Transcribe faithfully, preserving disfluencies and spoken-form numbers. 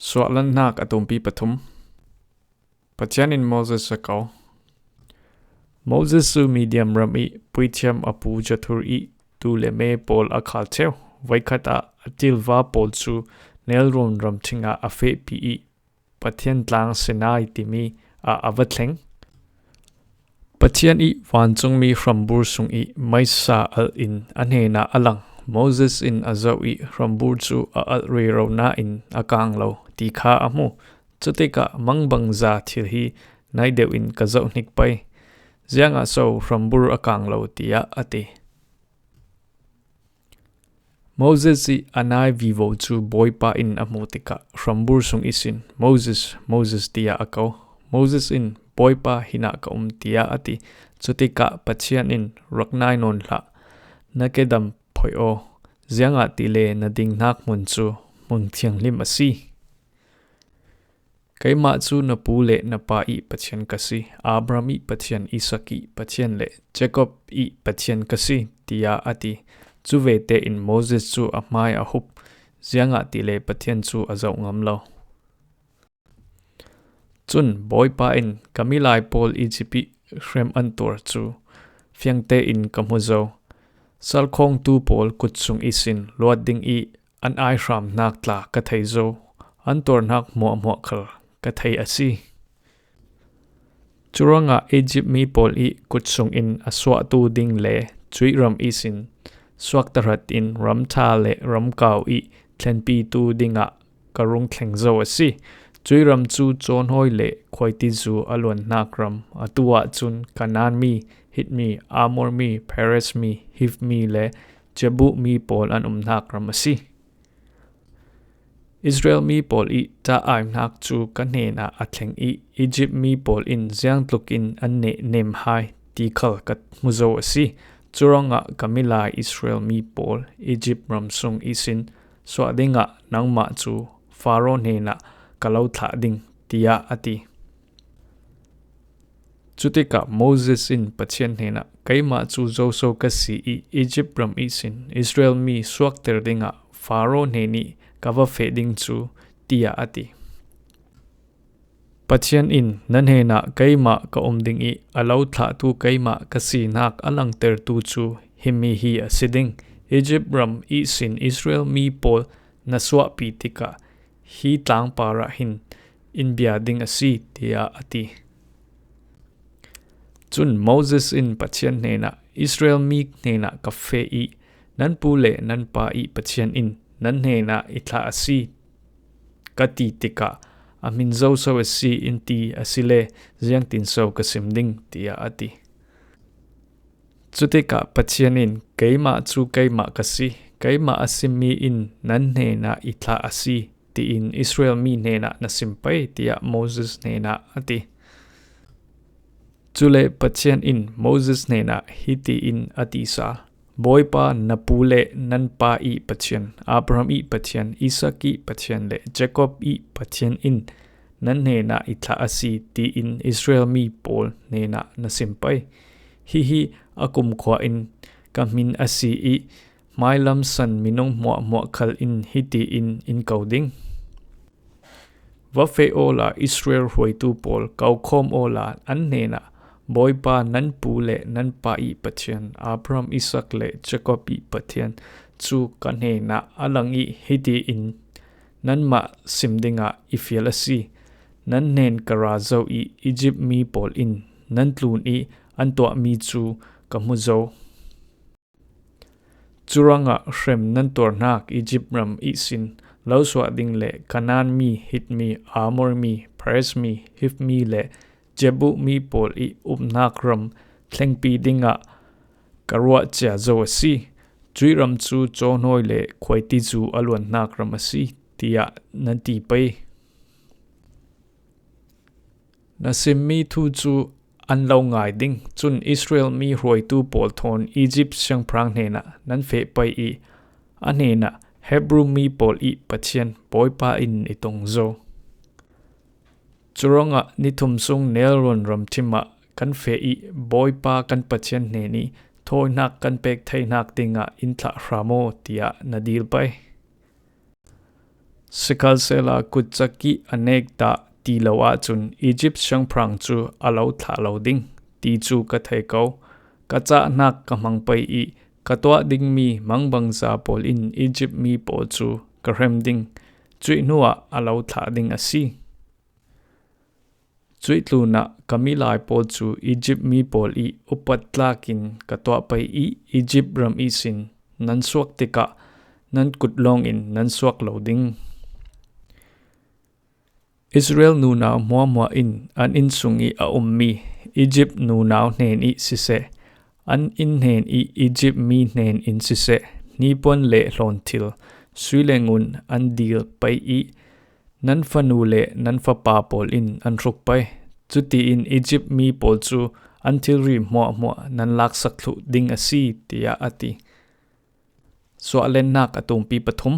Suahlanhnak a tumpi pathum. Pathian in Moses a ko. Moses cu Midian ram i puithiam a pu Jethro i tu le me pawl a khal cheu. Voikhat ah a tilva pawl cu Nile ram ṭhing ah a fehpi i Pathian tlang Sinai timi ah a va thleng. Pathian i vancungmi hrambur sung i meisa alh in a hnenah a lang. Moses in a zoh i hrambur cu a alh rero nain a kang lo ti kha a hmu. Cutikah, mangbangza thil hi nai deuh in ka zoh hnik pei. Ziangah so hrambur a kang lo, tiah a ti. Moses i a nai vivo cu Bawipa in a hmuh tikah hrambur sung ihsin, "Moses, Moses," tiah a ko. Moses in, "Bawipa, hinah ka um," tiah a ti. Cutikah Pathian in, "Rak nai nawn hlah, na kedam phoih aw, ziangahtile na dinghnak hmun cu hmun thianghlim a si. Keimah cu na pu le na pa i Pathian ka si, Abraham i Pathian, Isak i Pathian le Jacob i Pathian ka si," tiah a ti. Cu ve tein Moses cu a hmai a hup, ziangahtile Pathian cu a zoh ngam lo. Cun Bawipa in, "Ka milai pawl Izipt i hrem an tuar cu fiang tein ka hmu zo. Salkhawngtu pawl kut sung ihsin luat ding i an aihramnak tla ka thei zo. An tuarnak hmuahhmuah khal ka thei a si. Curuangah Izipt mi pawl i kut sungin a suahtu ding le cuih ram ihsin suak tahratin ram ṭha le ram kau i thlenpitu dingah ka rung thleng zo a si. Cuih ram cu cawhnawi le khuaitizu a luannak ram, a tu ahcun Kanaan mi, Hit mi, Amor mi, Perez mi, Hiv mi le Jebuh mi pawl an umnak ram a si. Israel mi pawl i ṭah-aihnak cu ka hnenah a thleng i Izipt mi pawl in ziangtlukin an neh nem hai ti khal ka hmu zo a si. Curuangah ka milai Israel mi pawl Izipt ram sung ihsin suah dingah nangmah cu Faro hnenah ka lo thlah ding," tiah a ti. Cutikah Moses in Pathian hnenah, "Keimah cu zoso ka si i Izipt ram ihsin Israel mi suakter dingah Faro hnen i ka va feh ding cu," tiah a ti. Pathian in, "Na hnenah keimah ka um ding i a lo thlahtu keimah ka sinak a langtertu cu himi hi a si ding: Izipt ram ihsin Israel mi pawl na suahpi tikah hi tlang parah hin in bia ding a si," tiah a ti. Cun Moses in Pathian hnenah, "Israel mi hnenah ka feh i nan pu le nan pa i Pathian in nan hnenah i thlah a si ka ti tikah a hmin zoso a si in ti asile ziangtin so ka sim ding?" tiah a ti. Cutikah Pathian in, "Keimah cu keimah ka si. Keimah a simmi in nan hnenah i thlah a si, tiin Israel mi hnenah na sim pei," tiah Moses hnenah a ti. Cule Pathian in Moses hnenah hiti in a ti sa, "Bawipa, na pu le nan pa i Pathian, Abraham i Pathian, Isak i Pathian le Jacob i Pathian in nan hnenah i thlah a si, tiin Israel mi pawl hnenah na sim pei. Hihi a kumkhua in ka hmin a si i hmailam san minung hmuahhmuah khal in hiti in in ko ding: Va feh awla Israel hruaitu pawl ko khawm awla an hnenah, 'Bawipa, nan pu le nan pa i Pathian, Abraham, Isak le Jacob i Pathian cu ka hnenah a lang i hiti in nanmah sim dingah i fial a si: Nan hnen ka ra zo i Izipt mi pawl in nan tlun i an tuahmi cu ka hmu zo. Curuangah hrem nan tuarnak Izipt ram ihsin lo suah ding le Kanaan mi, Hit mi, Amor mi, Perez mi, Hiv mi le Jebuh mi pawl i umnak ram thlengpi dingah ka ruah cia zo a si. Cuih ram cu cawhnawi le khuaitizu a luannak ram a si, tiah nan ti pei. Na simmi thu cu an lo ngai ding. Cun Israel mi hruaitu pawl thawn Izipt siangpahrang hnenah nan feh pei i a hnenah, 'Hebru mi pawl i Pathian Bawipa in i tong zo. Curuangah ni thum sung Nile ram ṭhim ah kan feh i Bawipa kan Pathian hnen i thawinak kan pek theinak dingah in thlah hram aw,' tiah na dil pei. Sikhalsehla kutcak ih a nek dah ti lo ahcun Egypt siangpahrang cu a lo thlah lo ding ti cu ka thei ko. Ka cahnak ka hmang pei ih ka tuah dingmi mangbangza pawl in Egypt mi pawl cu ka hrem ding. Cuih hnuah a lo thlah ding a si. Cuih tlunah ka milai pawl cu Egypt mi pawl ih upat tlakin ka tuah pei ih Egypt ram ihsin nan suak tikah nan kut lawngin nan suak lo ding. Israel nunau hmuahhmuah in an inn sung ih a ummi Egypt nunau hnen ih siseh, an inn hnen ih Egypt mi hnen in siseh, hnipuan le hlawnthil, sui le ngun an dil pei ih nan fanu le nan fapa pawl in an hruk pei. Cutiin Egypt mi pawl cu an thilri hmuahhmuah nan laksak thluh ding a si, tiah a ti. Suahlennak a tumpi pathum.